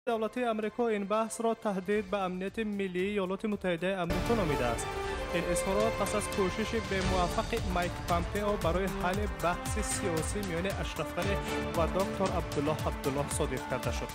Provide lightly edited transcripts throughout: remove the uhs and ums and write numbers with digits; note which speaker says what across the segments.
Speaker 1: Давлатии Амрико ин баҳсро таҳдид ба амнияти миллии Иёлоти Муттаҳидаи Амрико номидааст. Ин изҳорот пас аз кӯшиши бемуваффақи Майк Помпео барои ҳалли баҳси сиёсӣ миёни Ашраф Ғанӣ ва доктор Абдуллоҳ Абдуллоҳ содир карда шуд.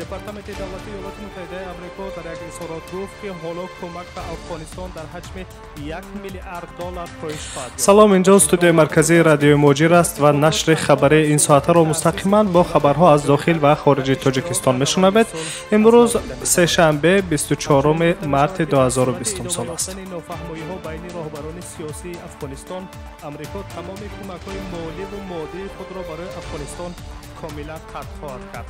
Speaker 1: Департаменти давлатии Иёлоти Муттаҳидаи Амрико дар як изҳорот гуфт, ки ҳоло кӯмак ба Афғонистон дар ҳаҷми 1 миллиард доллар коҳиш хоҳад ёфт.
Speaker 2: Салом, инҷо студияи марказии радиои Муҳоҷир аст ва нашри хабарии ин соатаро мустақиман бо хабарҳо аз дохил ва хориҷи Тоҷикистон мешунавед. Имрӯз сешанбе, 24 марти 2020 сол аст.
Speaker 1: Нофаҳмоиҳо байни роҳбарони сиёсии Афғонистон, Амрико тамоми кӯмакҳои моливу моддии худро барои Афғонистон комилан қатъ хоҳад кард.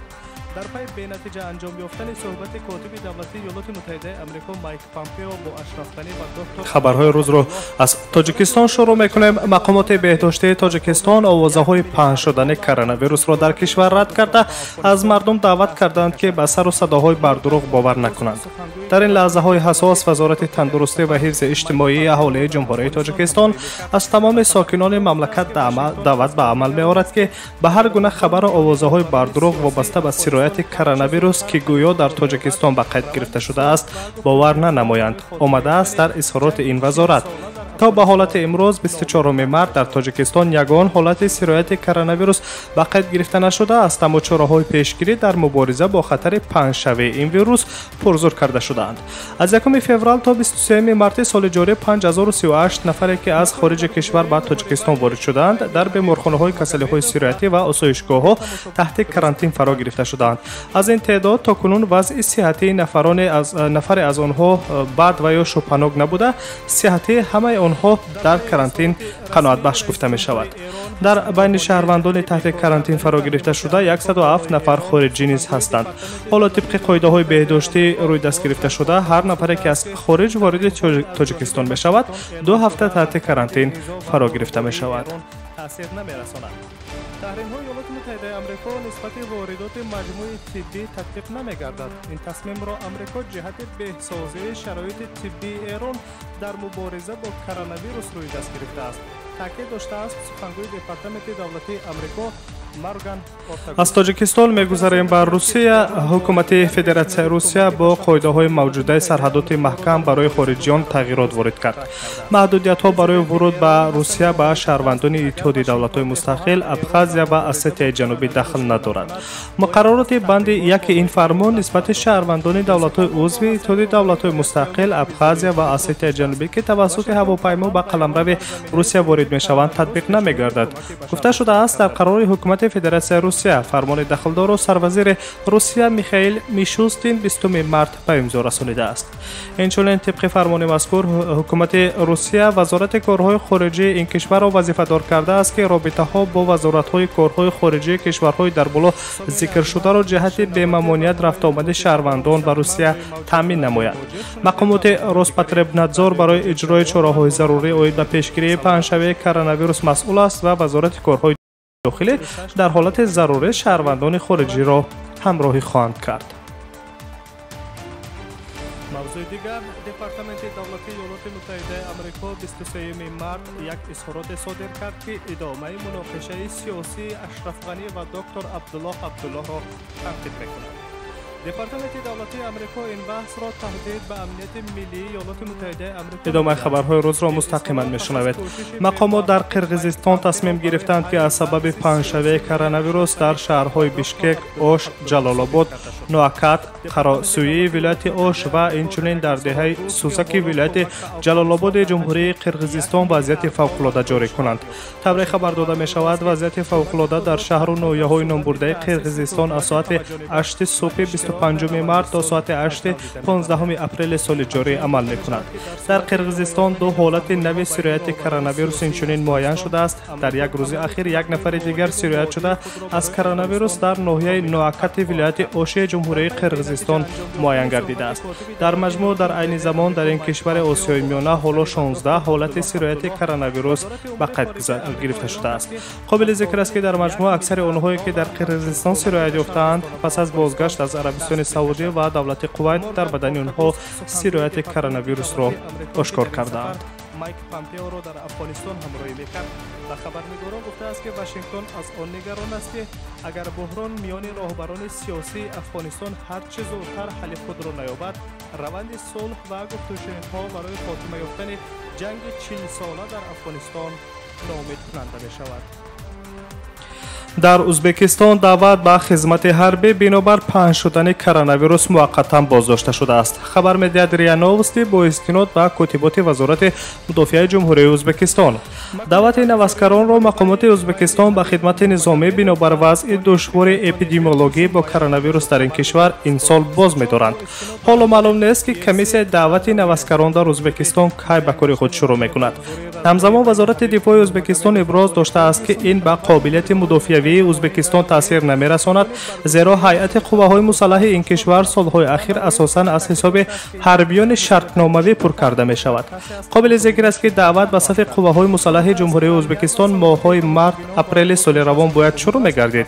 Speaker 1: Дар пайи бенатиҷа анҷом ёфтани суҳбати котиби давлатии Иёлоти Муттаҳидаи Амрико Майк Помпео бо Ашраф Ғанӣ ва доктор
Speaker 2: Хабарҳои рӯзро аз Тоҷикистон шурӯъ мекунем. Мақомоти беҳдоштии Тоҷикистон овозаҳои паҳн шудани коронавирусро дар кишвар рад карда, аз мардум даъват карданд, ки ба сару садоҳои бардурӯғ бовар накунанд. Дар ин лаҳзаҳои ҳассос Вазорати тандурустӣ ва ҳифзи иҷтимоии аҳолии Ҷумҳурии Тоҷикистон аз тамоми сокинони мамлакат даъват ба амал меорад, ки ба ҳар гуна хабару овозаҳои бардурӯғ вобаста ба сирояти коронавирус, ки гӯё дар Тоҷикистон ба қайд гирифта шудааст, бовар нанамоянд, омадааст дар изҳороти ин вазорат. То ба ҳолати имрӯз, 24 март, дар Тоҷикистон ягон ҳолати сирояти коронавирус ба қайд гирифта нашудааст, аммо чораҳои пешгирӣ дар мубориза бо хатари паҳншавии ин вирус пурзур карда шудаанд. Аз 1 феврал то 23 марти соли ҷорӣ 5038 нафаре, ки аз хориҷи кишвар ба Тоҷикистон ворид шудаанд, дар беморхонаҳои касалиҳои сироятӣ ва осоишгоҳҳо таҳти карантин фаро гирифта шудаанд. Аз ин теъдод то кунун вазъи сиҳатии нафаре аз онҳо бад ва ё шубҳанок набуда, сиҳатии ҳамаи онҳо дар карантин қаноатбахш гуфта мешавад. Дар байни шаҳрвандони таҳти карантин фаро гирифташуда 107 нафар хориҷӣ низ ҳастанд. Ҳоло тибқи қоидаҳои беҳдоштӣ рӯи даст гирифташуда, ҳар нафаре, ки аз хориҷ вориди Тоҷикистон мешавад, 2 ҳафта таҳти карантин фаро гирифта мешавад.
Speaker 1: Таъсир намерасонад. Таҳримҳои Иёлоти Муттаҳидаи Амрико нисбати воридоти маҷмӯи тиббӣ татбиқ намегардад. Ин тасмимро Амрико ҷиҳати беҳсозии шароити тиббии Эрон дар мубориза бо коронавирус рӯи даст гирифтааст, таъкид доштааст сухангӯи Департаменти давлатии Амрико Морган.
Speaker 2: Аз Тоҷикистон мегузарем ба Русия. Ҳукумати Федератсияи Русия бо қоидаҳои мавҷудаи сарҳадоти маҳкам барои хориҷиён тағйирот ворид кард. Маҳдудиятҳо барои вуруд ба Русия ба шаҳрвандони Иттиҳоди Давлатҳои Мустақил, Абхазия ва Осетияи Ҷанубӣ дахл надорад. Муқаррароти банди яки ин фармон нисбати шаҳрвандони давлатҳои узви Иттиҳоди Давлатҳои Мустақил, Абхазия ва Осетияи Ҷанубӣ, ки тавассути ҳавопаймо ба қаламрави Русия ворид мешаванд, татбиқ намегардад, гуфта шудааст дар қарори ҳукумати Федератсияи Русия. Фармони дахлдорро сарвазири Русия Михаил Мишустин 20 март ба имзо расонидааст. Инчунин, тибқи фармони мазкур, ҳукумати Русия Вазорати корҳои хориҷии ин кишварро вазифадор кардааст, ки робитаҳо бо вазоратҳои корҳои хориҷии кишварҳои дар боло зикршударо ҷиҳати бемамоният рафтуомади шаҳрвандон ба Русия таъмин намояд. Мақомоти Роспотребнадзор барои иҷрои чораҳои зарурӣ оид ба пешгирии паҳншавии коронавирус масъул аст ва Вазорати корҳои дохилӣ дар ҳолати зарурӣ шаҳрвандони хориҷиро ҳамроҳӣ хоҳанд кард.
Speaker 1: Мавзӯи дигар: Департаменти давлатии Иёлоти Муттаҳидаи Амрико 23 март як изҳороте содир кард, ки идомаи муноқишаи сиёсии Ашраф Ғанӣ ва доктор Абдуллоҳ Абдуллоҳро танқид мекунад. Департаменти давлатии Амрико ин баҳсро таҳдид ба амнияти миллии Иёлоти Муттаҳидаи Амрико
Speaker 2: Идомаи хабарҳои рӯзро мустақиман мешунавед. Мақомот дар Қирғизистон тасмим гирифтанд, ки аз сабаби паҳншавии коронавирус дар шаҳрҳои Бишкек, Ош, Ҷалолобод, Ноакат, Қаросӯии вилояти Ош ва инчунин дар деҳаи Сузаки вилояти Ҷалолободи Ҷумҳурии Қирғизистон вазъияти фавқулода ҷорӣ кунанд. Тавре хабар дода мешавад, вазъияти фавқулода дар шаҳру ноҳияҳои номбурдаи Қирғизистон аз соати 8 субҳи 25 март то соати 8 15 апрели соли ҷорӣ амал мекунад. Дар Қирғизистон ду ҳолати нави сирояти коронавирус инчунин муайян шудааст. Дар як рӯзи ахир як нафари дигар сироят шуда аз коронавирус дар ноҳияи Ноакати вилояти Ошии Ҷумҳурии Қирғизистон муайян гардидааст. Дар маҷмӯъ, дар айни замон дар ин кишвари Осиёи Миёна ҳоло 16 ҳолати сирояти коронавирус ба қайд гирифта шудааст. Қобили зикр аст, ки дар маҷмӯъ аксари онҳое, ки дар Қирғизистон сироят ёфтаанд, пас аз бозгашт аз Арабистони Саудӣ ва давлати Кувайт дар бадани онҳо сирояти коронавирусро ошкор кардаанд.
Speaker 1: Майк Помпеоро дар Афғонистон ҳамроҳӣ мекард, ба хабарнигорон гуфтааст, ки Вашингтон аз он нигарон аст, ки агар буҳрон миёни роҳбарони сиёсии Афғонистон ҳарчи зудтар ҳалли худро наёбад, раванди сулҳ ва гуфтушунидҳо барои хотима ёфтани ҷанги 40-сола дар Афғонистон ноумедкунанда мешавад. Дар Ӯзбекистон даъват ба хизмати ҳарбӣ бинобар паҳн шудани коронавирус муваққатан боздошта шудааст. Хабар медиҳад РИА Новости бо истинод ба котиботи Вазорати мудофиаи Ҷумҳурии Ӯзбекистон. Даъвати наваскаронро мақомоти Ӯзбекистон ба хидмати низомӣ бинобар вазъи душвори эпидемиологӣ бо коронавирус дар ин кишвар ин сол боз медоранд. Ҳоло маълум нест, ки комиссияи даъвати наваскарон дар Ӯзбекистон кай ба кори худ шурӯъ мекунад. Ҳамзамон Вазорати дифои Ӯзбекистон иброз доштааст, ки ин ба қобилияти мудофиавии Ӯзбекистон таъсир намерасонад, зеро ҳайати қувваҳои мусаллаҳи ин кишвар солҳои ахир асосан аз ҳисоби ҳарбиёни шартномавӣ пур карда мешавад. Қобили зикр аст, ки даъват ба сафи қувваҳои мусаллаҳи Ҷумҳурии Ӯзбекистон моҳҳои март апрели соли равон бояд шурӯъ мегардид.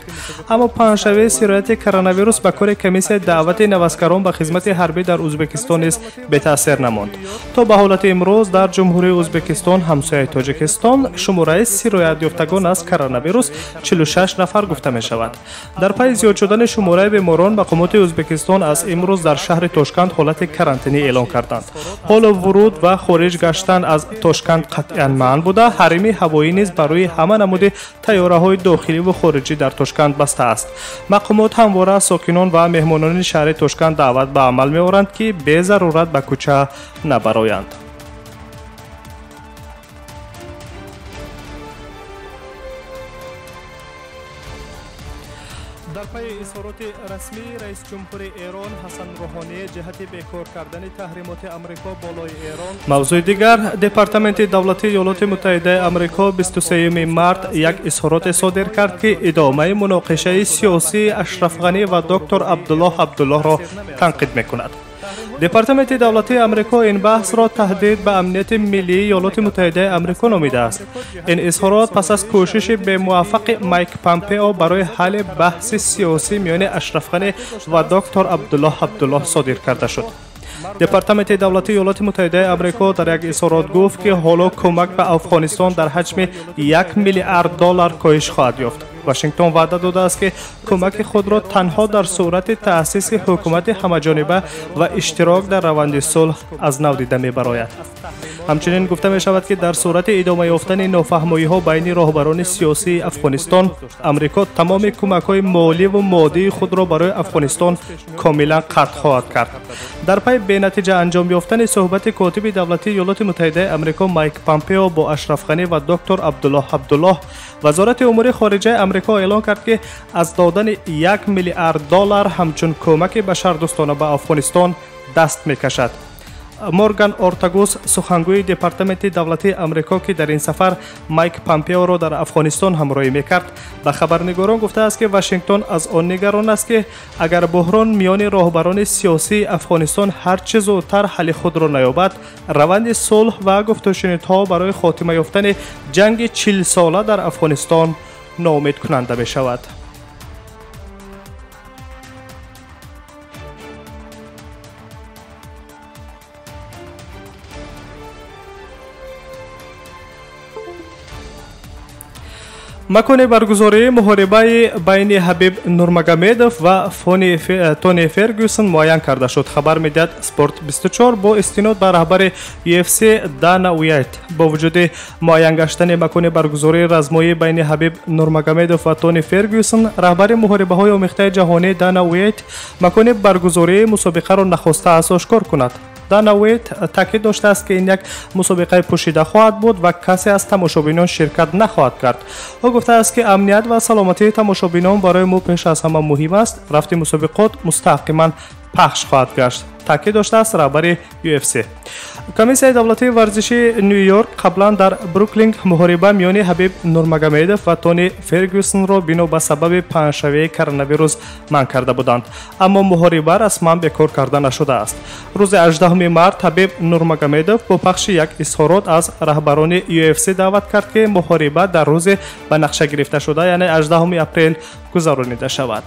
Speaker 1: Аммо паҳншавии сирояти коронавирус ба кори комиссияи даъвати наваскарон ба хизмати ҳарбӣ дар Ӯзбекистон низ бетаъсир намонд. То ба ҳолати имрӯз дар Ҷумҳурии Ӯзбекистон, ҳамсояи Тоҷикистон, шумораи сироятёфтагон аз коронавирус 46 нафар гуфта мешавад. Дар пайи зиёд шудани шумораи беморон, мақомоти Ӯзбекистон аз имрӯз дар шаҳри Тошканд ҳолати карантинӣ эълон карданд. Ҳоло вуруд ва хориҷ гаштан аз Тошканд қатъиян манъ буда, ҳарими ҳавоӣ низ барои ҳама намуди тайёраҳои дохилӣ ва хориҷӣ дар Тошканд баста аст. Мақомот ҳамвора сокинон ва меҳмонони шаҳри Тошканд даъват ба амал меоранд, ки безарурат ба кӯча набароянд. Дар пайи изҳороти расмии раиси ҷумҳури Эрон Ҳасан Рӯҳонӣ ҷиҳати бекор кардани таҳримоти Амрико болои Эрон. Мавзӯи дигар. Департаменти давлатии Иёлоти Муттаҳидаи Амрико 23 март як изҳороте содир кард, ки идомаи муноқишаи сиёсии Ашраф Ғанӣ ва доктор Абдуллоҳ Абдуллоҳро танқид мекунад. Департаменти давлатии Амрико ин баҳсро таҳдид ба амнияти миллии Иёлоти Муттаҳидаи Амрико номидааст. Ин изҳорот пас аз кӯшиши бемуваффақи Майк Помпео барои ҳалли баҳси сиёсӣ миёни Ашраф Ғанӣ ва доктор Абдуллоҳ Абдуллоҳ содир карда шуд. Департаменти давлатии Иёлоти Муттаҳидаи Амрико дар як изҳорот гуфт, ки ҳоло кӯмак ба Афғонистон дар ҳаҷми 1 миллиард доллар коҳиш хоҳад ёфт. Вашингтон ваъда додааст, ки кӯмаки худро танҳо дар сурати таъсиси ҳукумати ҳамаҷониба ва иштирок дар раванди сулҳ аз нав дида мебарояд. Ҳамчунин гуфта мешавад, ки дар сурати идома ёфтани нофаҳмоиҳо байни роҳбарони сиёсии Афғонистон, Амрико тамоми кӯмакҳои молӣ ву моддии худро барои Афғонистон комилан қатъ хоҳад кард. Дар пайи бенатиҷа анҷом ёфтани суҳбати котиби давлатии Иёлоти Муттаҳидаи Амрико Майк Помпео бо Ашраф Ғанӣ ва доктор Абдуллоҳ Абдуллоҳ, Вазорати умури хориҷаи Амрико эълон кард, ки аз додани 1 миллиард доллар ҳамчун кӯмаки башардӯстона ба Афғонистон даст мекашад. Морган Ортагус, сухангӯи Департаменти давлатии Амрико, ки дар ин сафар Майк Помпеоро дар Афғонистон ҳамроҳӣ мекард, ба хабарнигорон гуфтааст, ки Вашингтон аз он нигарон аст, ки агар буҳрон миёни роҳбарони сиёсии Афғонистон ҳарчи зудтар ҳалли худро наёбад, раванди сулҳ ва гуфтушунидҳо барои хотима ёфтани ҷанги 40-сола дар Афғонистон ноумедкунанда мешавад. Макони баргузории муҳорибаи байни Ҳабиб Нурмагомедов ва Тони Фергюсон муайян карда шуд, хабар медиҳад Спорт 24 бо истинод ба раҳбари UFC Дана Уайт. Бо вуҷуди муайян гаштани макони баргузории размоӣ байни Ҳабиб Нурмагомедов ва Тони Фергюсон, раҳбари муҳорибаҳои омехтаи ҷаҳонӣ Дана Уайт макони баргузории мусобиқаро нахостааст ошкор кунад. Дана Уайт таъкид доштааст, ки ин як мусобиқаи пӯшида хоҳад буд ва касе аз тамошобинон ширкат нахоҳад кард. Ӯ гуфтааст, ки амният ва саломатии тамошобинон барои мо пеш аз ҳама муҳим аст. Рафти мусобиқот мустақиман пахш хоҳад гашт, таъкид доштааст раҳбари UFC. Комиссияи давлатии варзишии Ню-Йорк қаблан дар Бруклин муҳориба миёни Ҳабиб Нурмагомедов ва Тони Фергюсонро бино ба сабаби паҳншавии коронавирус манъ карда буданд, аммо муҳориба расман бекор карда нашудааст. Рӯзи 18 март Ҳабиб Нурмагомедов бо пахши як изҳорот аз раҳбарони UFC даъват кард, ки муҳориба дар рӯзи ба нақша гирифташуда, яъне 18 апрел гузаронида шавад.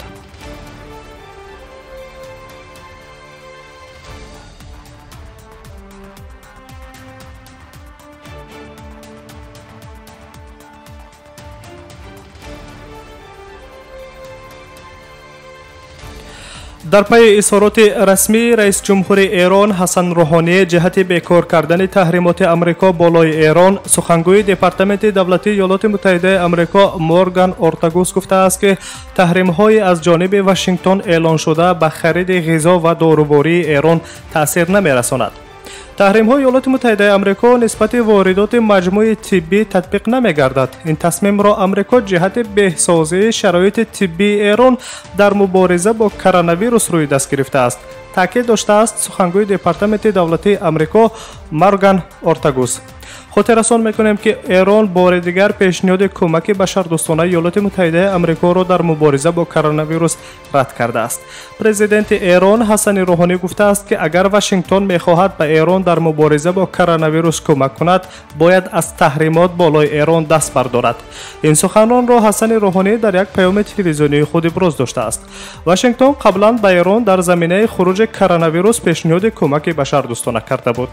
Speaker 2: Дар пайи изҳороти расмии раиси ҷумҳури Эрон Ҳасан Рӯҳонӣ ҷиҳати бекор кардани таҳримоти Амрико болои Эрон, сухангӯи Департаменти давлатии Иёлоти Муттаҳидаи Амрико Морган Ортагус гуфтааст, ки таҳримҳои аз ҷониби Вашингтон эълоншуда ба хариди ғизо ва дорубории Эрон таъсир намерасонад. Таҳримҳои Иёлоти Муттаҳидаи Амрико нисбати воридоти маҷмӯи тиббӣ татбиқ намегардад. Ин тасмимро Амрико ҷиҳати беҳсозии шароити тиббии Эрон дар мубориза бо коронавирус рӯи даст гирифтааст, таъкид доштааст сухангӯи Департаменти давлатии Амрико Морган Ортагус. Хотиррасон мекунем, ки Эрон бори дигар пешниҳоди кӯмаки башардӯстонаи Иёлоти Муттаҳидаи Амрикоро дар мубориза бо коронавирус рад кардааст. Президенти Эрон Ҳасани Рӯҳонӣ гуфтааст, ки агар Вашингтон мехоҳад ба Эрон дар мубориза бо коронавирус кӯмак кунад, бояд аз таҳримот болои Эрон даст бардорад. Ин суханонро Ҳасани Рӯҳонӣ дар як паёми телевизионии худ иброз доштааст. Вашингтон қаблан ба Эрон дар заминаи хуруҷи коронавирус пешниҳоди кӯмаки башардӯстона карда буд.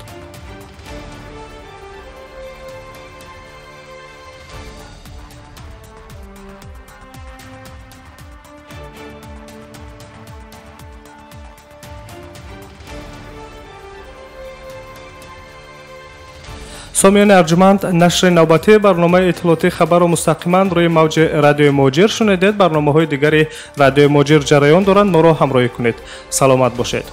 Speaker 2: Сомиёни арҷуманд, нашри навбатии барномаи иттилоотии хабарро мустақиман рӯи мавҷи радиои Муҳоҷир шунидед. Барномаҳои дигари радиои Муҳоҷир ҷараён доранд, моро ҳамроҳӣ кунед. Саломат бошед.